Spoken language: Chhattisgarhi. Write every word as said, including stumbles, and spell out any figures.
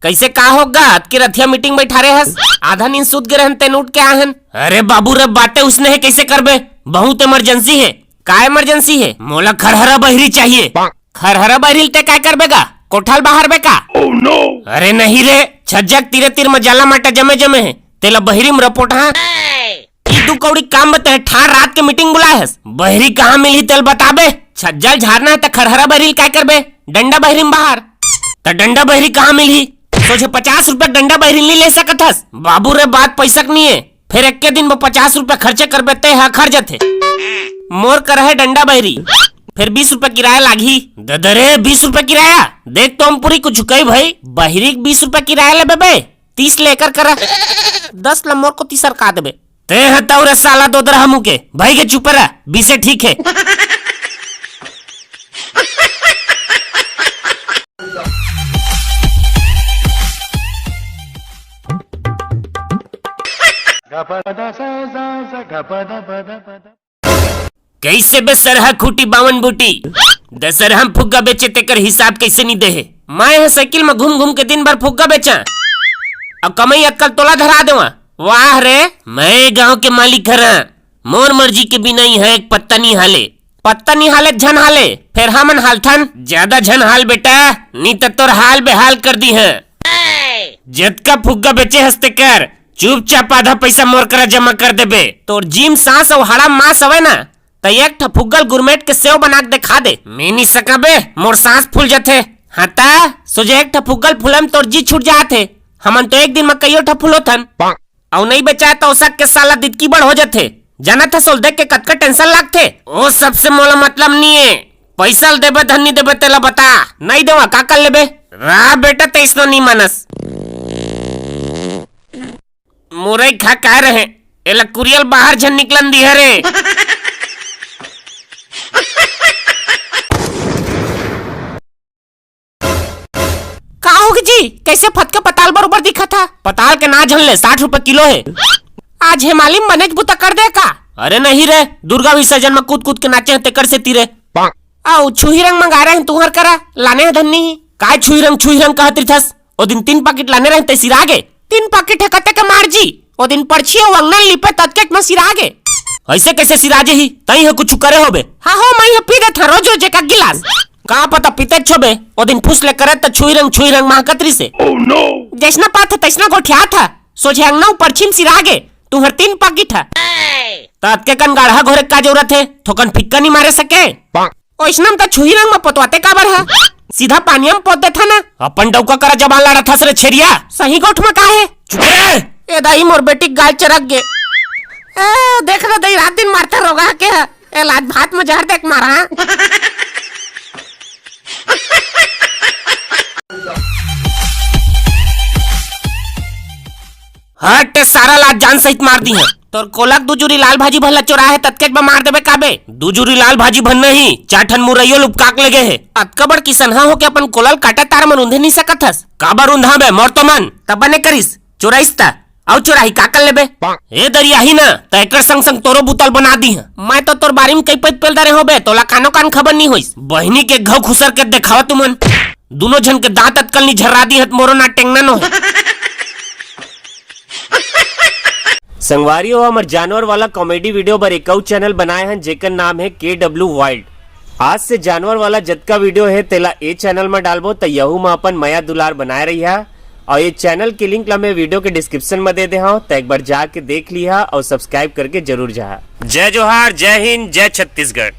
कैसे का हो गा? अतकी रथिया मीटिंग बैठा रहे हस, आधा नींद सूत गे रहन, तेन उठ के आहन। अरे बाबू रे, बातें उसने है, कैसे करबे? बहुत इमरजेंसी है। का इमरजेंसी है? मोला खरहरा बहिरी चाहिए। खरहरा बहिरी ल ते काय करबे गा? कोठा ल बहारबे का? अरे नहीं रे, छज्जा के तीरे तीर म जाला माटा जमे जमे है, तेला बहिरी म रपोट हा। ई दू कौड़ी काम बते है, ठार रात के मीटिंग बुलाए हस। बहिरी कहाँ मिलही तेल बताबे? छज्जा ल झारना है त खरहरा बहिरी ल काय करबे? डंडा बहिरी म बहार। त डंडा बहिरी कहाँ मिलही? सोझे पचास रुपया डंडा बहिरी नहीं ले सकत हस? बाबू रे, बात पैसा के नहीं है, फिर एक्के दिन में पचास रुपया खर्चे करबे ते ह खर जथे। मोर कर है डंडा बहिरी, फिर बीस रुपया किराया लागही। दे दे रे, बीस रुपया किराया। देख तो हम पूरी कुछ कही भाई, बहिरी के बीस रुपया किराया लेबे बे, तीस लेकर करा, दस ल मोर कोती सरका देबे। ते ह तौ रे साला दोदरा हमू के, भाई के चुप रह, बीसे ठीक है। कैसे बे सरहा खूटी बावन बूटी? दशहरा म फुग्गा बेचे तेकर हिसाब कैसे नी देहे? मैं ह साइकिल म घूम घूम के दिन भर फुग्गा बेचा, अब कमाई अक्कल तोला धरा देवा। वाह रे, मैं गांव के मालिक हरा, मोर मर्जी के बिना इहां एक पत्ता नी हाले। पत्ता नी हाले त झन हाले, फेर हमन हालथन। ज्यादा झन हाल बेटा, नी त तोर हाल बेहाल कर दीहां। जतका फुग्गा बेचे हस तेकर चुपचाप आधा पैसा मोर करा जमा कर देबे। तोर जी म सांस अउ हाड़ा म मांस हवय ना, त एक ठा फुग्गा ल गुरमेट के सेव बना के देखा दे। मैं नी सकबे, मोर सांस फूल जथे। हां त सोझे एक ठा फुग्गा ल फूले म तोर जी छूट जात हे। हमन तो एक दिन म कइयो ठा फुलोथन। अउ नइ बेचाय त ओसक के साला दितकी बड़ हो जथे। जानत हस ओला देख के कतका टेंशन लागथे। ओ सबसे मोला मतलब नी हे। पैसा ल देबे धन नी देबे तेला बता। नइ देवा का कर लेबे? रा बेटा तइसनो नी मानस। मुरई खा काय रहे? एला कुरियल बाहर झन निकलन दिहे रे। का होगे जी? कैसे फतका पताल बरोबर दिखत हा? पताल के ना झन ले, साठ रुपए किलो हे। आज हेमाली म बनेच बुता कर दे का? अरे नहीं रे, दुर्गा विसर्जन म कूद कूद के नाचे हे तेकर सेती रे। अउ छुही रंग मंगाए रहे तुहर करा, लाने ह धन्नी ही। काय छुही रंग, छुही रंग कहत रिथस? ओ दिन तीन पाकिट लाने रहे ते सिरा गे। तीन पाकिट हे कते के मार जी? ओ दिन परछी अउ अंगना ल लिपे ततकेच म सिरा गे। ऐसे कैसे सिरा जे ही? तई ह कुछु करे होबे? हाँ हो, मैं ह पी देथंव रोज रोज एक एक गिलास। का पता पीतेच होबे। ओ दिन फुस ले करे त छुई रंग छुई रंग महकत रिसे। जैसना पात ह तैसना गोठियात ह। सोझे अंगना अउ परछी म सिरा गे। तुहर तीन पाकिट ह। त अतके कन गाढ़ा घोरे का जरूरत हे? थोकन फिक्का नी मारे सके? ओइसना म त छुही रंग म पोतवाते काबर ह? सीधा पानिया म पोत देथा ना। अपन डौका करा जबान लड़त हस रे छेरिया। सही गोठ म का हे? चुप रे। ए दाई, मोर बेटी के गाल चरक गे। ए, देख ना दाई, रात दिन मारथे रोगहा के ह। ए, लाज भात म जहर देके मारा। हट, सारा लात जान सहित मार दीहंव। तोर कोला के दू जुरी लाल भाजी भर ला चोराए हे, ततकेच बर मार देबे का बे? दू जुरी लाल भाजी भर नहीं, चार ठन मुरइयो लुपका के लेगे हे। अतका बड़ किसनहा होके अपन कोला ल काटे तार म रूंधे नहीं सकत हस? काबर रूंधा बे, मोर तो मन। त बने करिस, चोराइस त। अउ चोराही का कर लेबे? ए दरियाही ना, त एकर संग संग तोरो बुता ल बना दीहंव। मैं तो तोर बारी म कई पइत पेल दरे हों बे, तोला कानो कान खबर नहीं होइस। बहिनी के घाव खुसर के देखावा तुमन। दूनों झन के दांत अतकल नी झर्रा दीहंव त मोरो ना टेंगना नो हे। संगवारी हो, हमर जानवर वाला comedy video बर एक अउ channel बनाए हन, जेकर नाम हे K W Wild। आज से जानवर वाला जतका video हे, तेला ए channel म डालबो, त यहू म अपन मया दुलार बनाए रहिहा। अउ ये channel के link ला मैं video के description म दे दे हंव, त एक बार जाके देख लिहा अउ subscribe करके जरूर जाहा। जय जोहार, जय हिंद, जय छत्तीसगढ़।